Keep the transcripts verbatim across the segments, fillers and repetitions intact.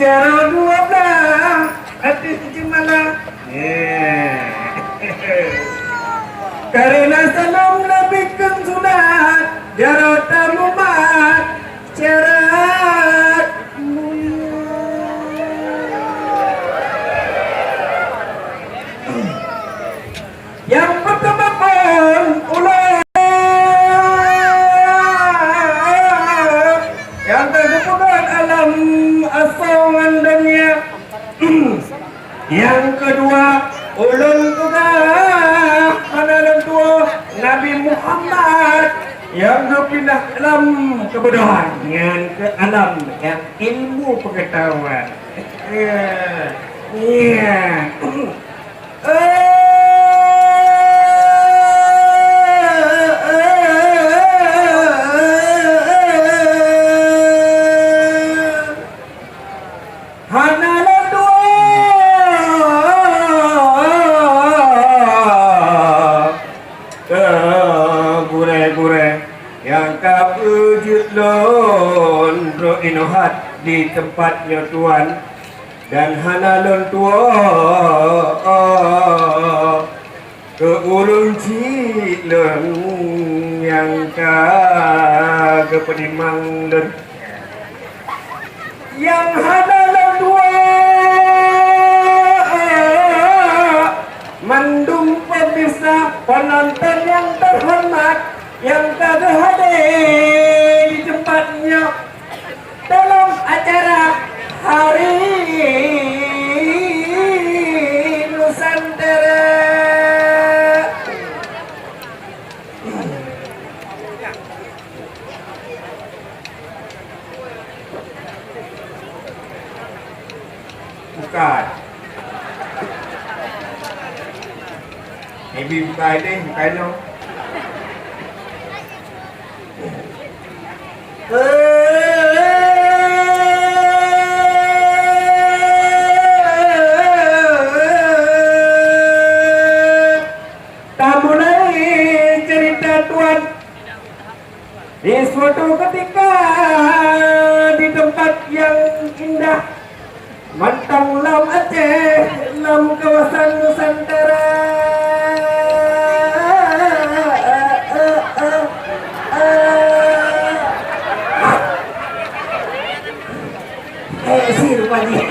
Jaroe dua blah ateueh jeumala. Nyan. Kareuna saleuem Nabi kheun sunat, jaroe tamumat syarat mulia. Nyang peutama phon ulôn nyang ka geupeugöt alam asoe ngon donya. Nyang keudua, ulôn peugah hana lôn tuwoe Nabi Muhammad nyang geupinah alam keubeudohan nyan keu alam nyang ilmu peungeutahuan. Ya. Ya. Hana lôn tuwoe keu gurée-gurée nyang ka peujeuet lôn trok inoe hat di teumpat nyoe tuan. Dan hana lôn tuwoe keu ureuëng chik lôn nyang ka geupeunimang lôn. Nyang hana lôn tuwoe mandum pemirsa, peunonton nyang teuhoreumat nyang ka geuhadé di teumpat nyoe. Dalam acara Hari Nusantara. Bukai. Maybe bukai deh, bukai no. Tamulai cerita tuan. Di suatu ketika, di tempat yang indah, mantong lam Aceh, lam kawasan Nusantara. Eh, si rupanya.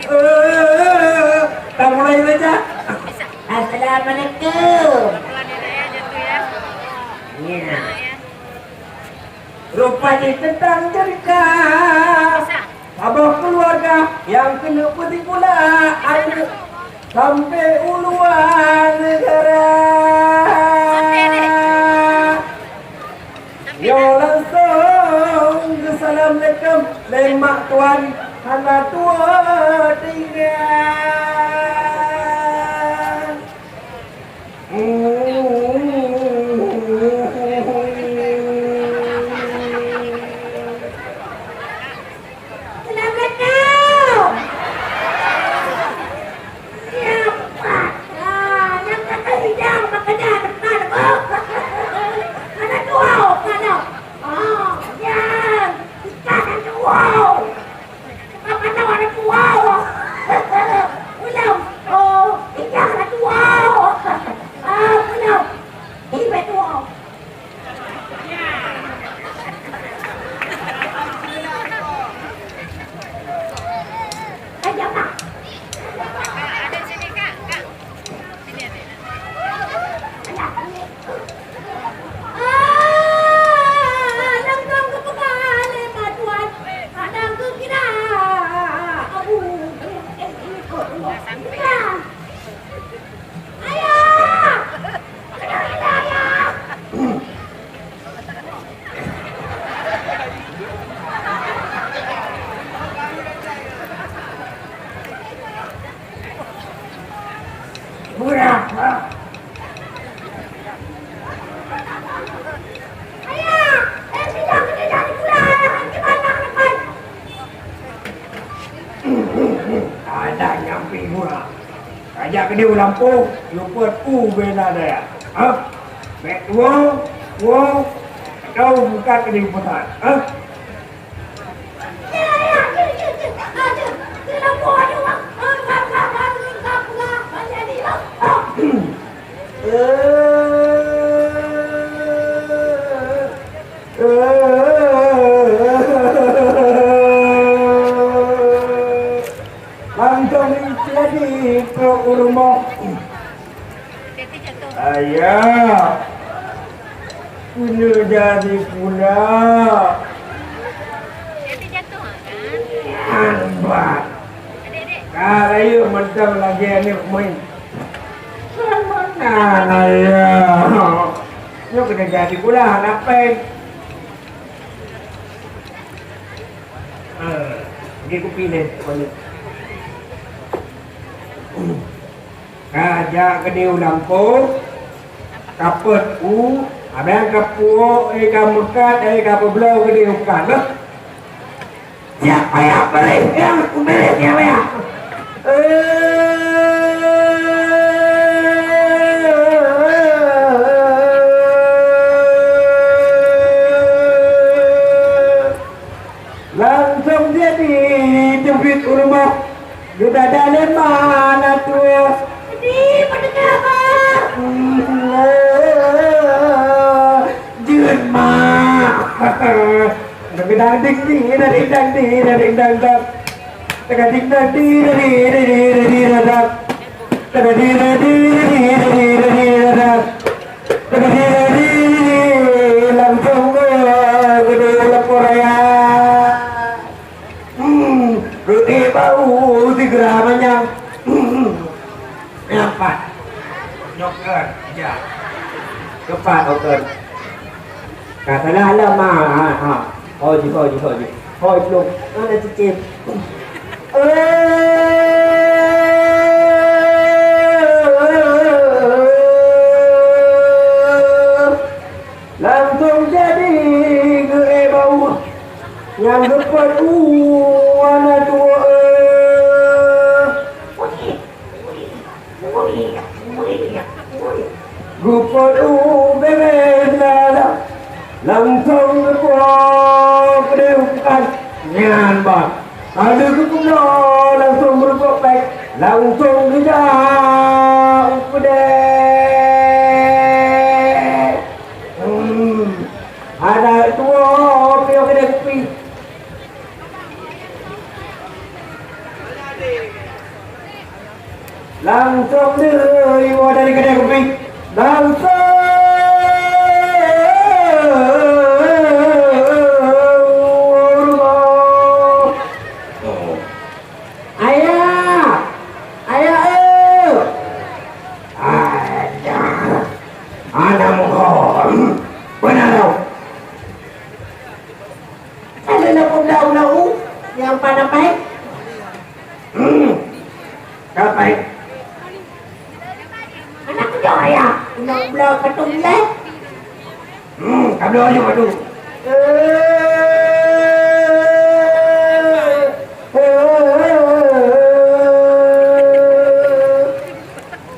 Eh, tamulai saja. Assalamualaikum. Ya. Rupa jih teuntang cerita saboh keuluwarga nyang keuneuk peutimula aneuk sampoe u luwa neugara. Nyoe langsong geusalam lé keuh lé mak tuan hana tuwoe tinggai. Selamat datang. Siapa? Ah, nyang ka hidang makanya depan. Hana tuwoe, hana. Ah, nyan. Ikan hana tuwoe. Apa tahu ada tuwoe? Ulông. Oh, ikan hana tuwoe. Ah, ulông. Ibe tuwoe. Ada nyampi murah. Kajak keudeh u lampôh, lupot u bela daya. Ha? Bèk tuwoe, tuwoe, atau bukan keudeh u pusat. Ha? Jadi, keu u rumoh. Ayah. Keuneuk jadi pula. Nyan bah. Ka rayeuk mantong lagèe aneuk meuin. Kan meunan, ayah. Nyoe keuneuk jadi pula, hana péng. Ah, pergi kupi ni, teman ni. Ka jak keudéh u lampôh, ka peuet u, abang ka puwoe, eh, ka meukat, eh, ka peubloe keudéh u kat leuh. Siap payah beuréh, siap beuréh, siap payah. Eh, langsung jadi teubiet u rumoh. Geuba dalem ma na tuwoe. Di, peuteuka, Bang? Jeuet, Mak. Geuba ding ding, ding dang ding, ding dang dang. Geuba ding dang ding, ding ding ding, ding dang dang. Geuba ding dang ding, ding ding ding, ding dang dang. Geuba ding dang ding, langsung geuduek lapor raya. Hmm, roti bau sigra manyang. Hmm, nyan pat. Nyoe kan, ya. Keupat, oh, kan. Ka salah lah, ma. Ha, ha. Ho ji, ho ji, ho ji. Ho ji, belum. Mana cicip? Eh. Langsung jadi geuék bau nyang geupeuet u hana tuwoe. Geupeuet u bèbèe lala, langsung geupuwoe keudéh u kat nyan bah. Ka lheueh geupeubloe langsung meurumpok péng, langsung geujak u keudè. Hmm. Hana tuwoe piôh keudè kupi. Langsung lheueh iwoe dari keudè kupi. Langsung. Ayah! Ayah, eh! Ayah! Aneuk muphom! Beuna lom! Ka lheueh na peubloe u lau nyang pat na péng? Hmm. Ka péng. Aneuk keujoe, Ayah! Keuneuk bloe patung ilèe? Hmm, ka bloe laju patung.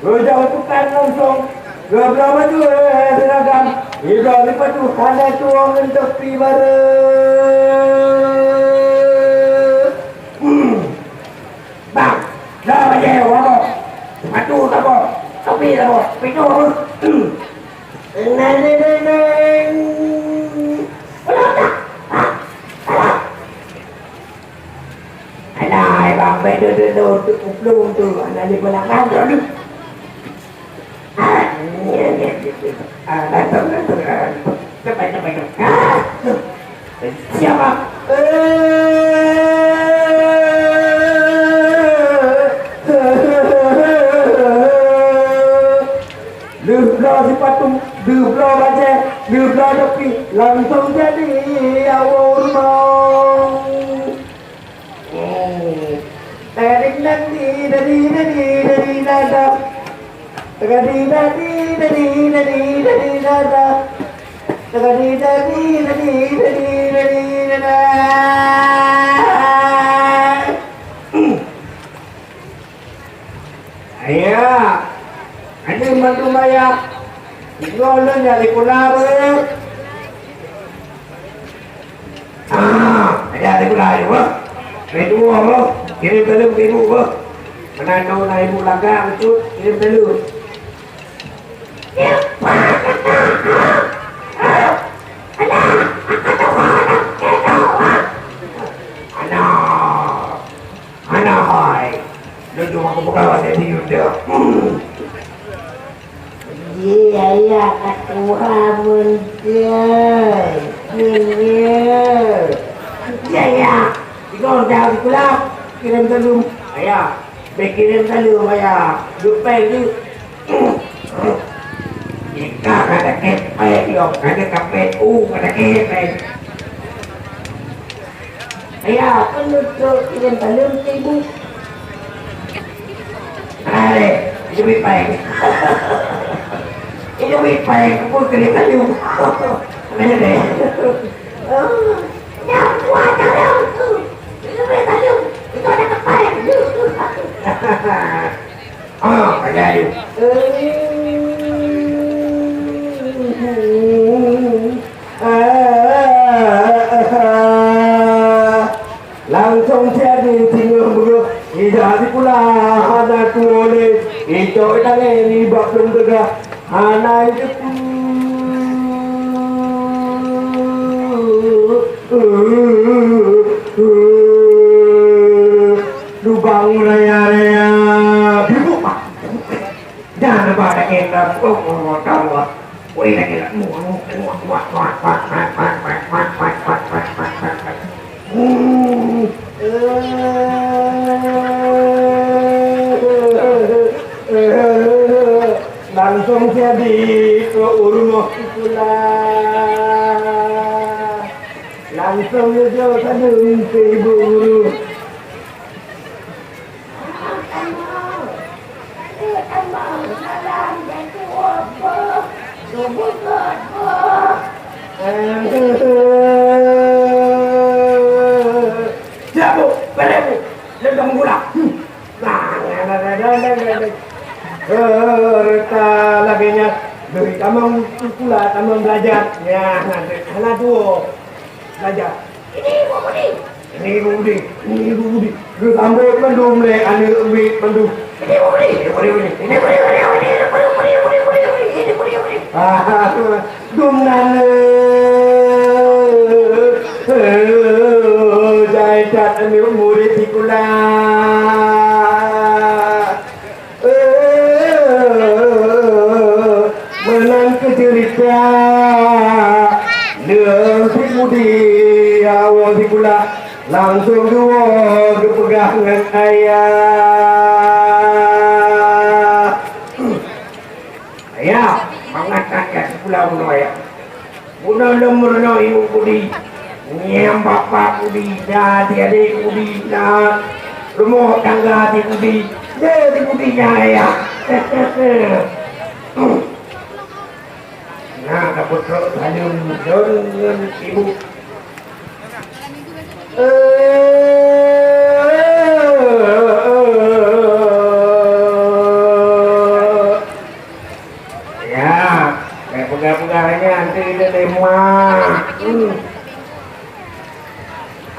Geujak u tukan langsung, geubloe baju, eh, seuragam. Ibloe lé patung hana tuwoe ngon topi barô. Hmm. Bang, bloe bajèe saboh, sepatu saboh, topi saboh, pintoe saboh. Hmm. Neng, neng, neng, neng. Ulang dah. Ha? Salah. Alah, hai bang, bèk deuh-deuh tu, tu kuplung tu, aneuk di belakang tu. Ah, ni, ni, ni, ni. Ah, datang, datang, datang. Cepat, cepat, cepat. Ah, siapa? Eh. Lheueh bloe sipatu, lheueh bloe bajèe, lheueh bloe topi, langsung jadi awak ureueng. Hmm. Tading dadi, dadi, dadi, dadi, dada. Tadadi, dadi, dadi, dadi, dadi, dada. Tadadi, dadi, dadi, dadi, dadi, dada. Hmm. Ayah, aneuk mandum ayah. Nyoe lôn jak sikula beuh. Ah, jak sikula ayah beuh. Meutuwoe beuh, kirém saleuem keu ibu beuh. Meunan na ibu lagak bacut, kirém saleuem. Alah, hana hai. Laju aku peugah bak Teddy, "Yunda." Hmm. Ye, ayah, ka tuha meunteue. Meunteue. Ya, ya. Tiga orang dah di pulang. Kirim saleuem. Ayah. Bèk kirim saleuem, ayah. Duek péng tu. Jika kada kepeng, yo, kada kapet, oh, kada kepeng. Ayah, penutup kirim saleuem sibuk. Hai, itu bit pai. Itu bit pai, aku kirim saleuem. Mana deh? Oh, yang kuat dalam tu. Itu bit saleuem. Itu ada kepai. Ah, payah you. Langsung jadi singoh beugöt, ija sikula hana tuwo lé, icok tangé nibak lôn teuga hana jeuet. Lubang raya-raya. Bibuk, Pak. Jangan lupa ada endor. Oh, oh, oh, tahu, ah. Weh, lagi lah. Muah, muah, muah. Hmm. Langsung jadi ke urmah sekolah. Langsung menuju ke ibu guru. Siap, Bu. Balik, Bu. Leuntong gula. Hmm. Nah, nah, nah. Serta lagèe nyan, dari tamong sikula, tamong belajar. Ya, nah, hana tuwo. Belajar. Ini Ibu Budi. Ini Ibu Budi. Ini Ibu Budi. Geusambot mandum lé aneuk miet mandum. Ini Ibu Budi. Ini Ibu Budi. Ini Ibu Budi. Ini Ibu Budi. Ini Ibu Budi. Ini Ibu Budi. Ini Ibu Budi. Ini Ibu Budi. Ah, dum nan, eh, eh, jai that aneuk murit sikula. Meunan keuh ceurita leueng si Budi awai sikula langsong geuwoe geupeugah ngon ayah. Ayah, mangat that jak sikula bunoe, ayah. Bunoe lôn meurunoe ibu Budi, ngieng bapak Budi, na adik-adik Budi, na rumoh tangga adik Budi, le di Budi nyan, ayah. Na ka peutrok saleuem lôn ngon ibu. Ya, kayak peugah-peugah nyan, nanti dia terima. Hmm.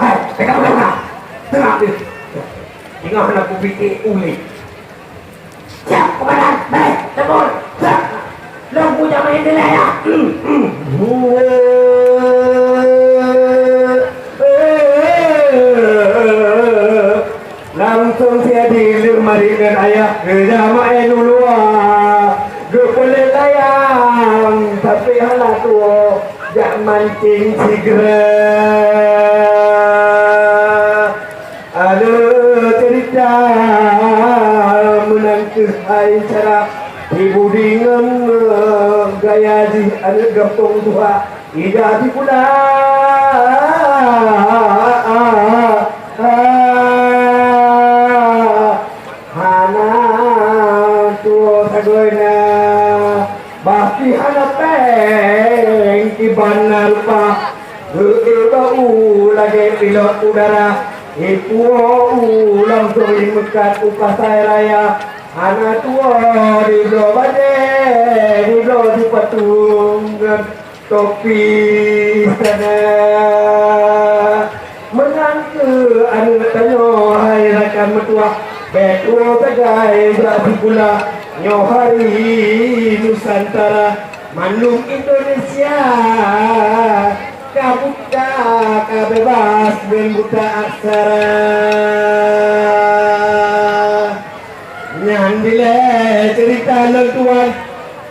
Hai, pegang, pegang, pegang. Tengok dia. Tengok nak kupikir ulih. Siap, komandan. Baik, tembus. Siap. Lôn kujak main dulu ya. Hmm, hmm. Langsung siadi leumarik ngon ayah geujak maén u luwa. Geupeulét layang, tapi hana tuwoe jak mancing sigra. Aneuk ceurita meunan keuh hai cara Ibu Budi ngon gaya jih aneuk gampông tuha. Ija sikula hana tuwoe sagoe na, bah pih hana péng kiban na rupa. Geuék bak u lagèe pilot udara, ipuwoe u langsong imeukat u pasai raya. Hana tuwoe dibloe bajèe, dibloe sipatu ngon topi sana. Meunan keuh aneuk tanyoe hai rakan meutuah, bèk tuwoe sagai jak sikula. Nyoe hari Nusantara mandum Indonesia ka buta, ka bebas ngon buta aksara. Dilèe ceurita lôn tuan,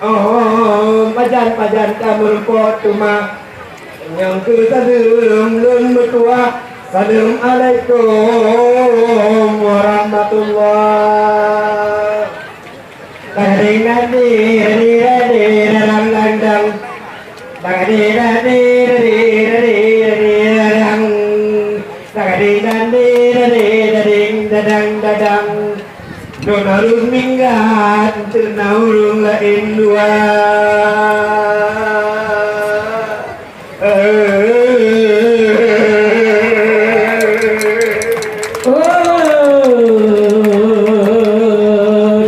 oh, pajan-pajan tameurumpok teuma. Nyang keu saleuem lôn meutuah, saleuem alaikum warahmatullah. Tading nadi, dadi, dadi, dadang, dang, dang. Dadi, dadi, dadi, dadi, dadi, dadang. Dadi, dadi, dadi, dading, dadang, dadang. Lôn harôh minggat, teuna ureueng laén dua. Oh,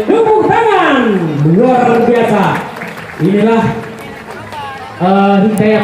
tepuk tangan luar biasa. Inilah, eh, hikayat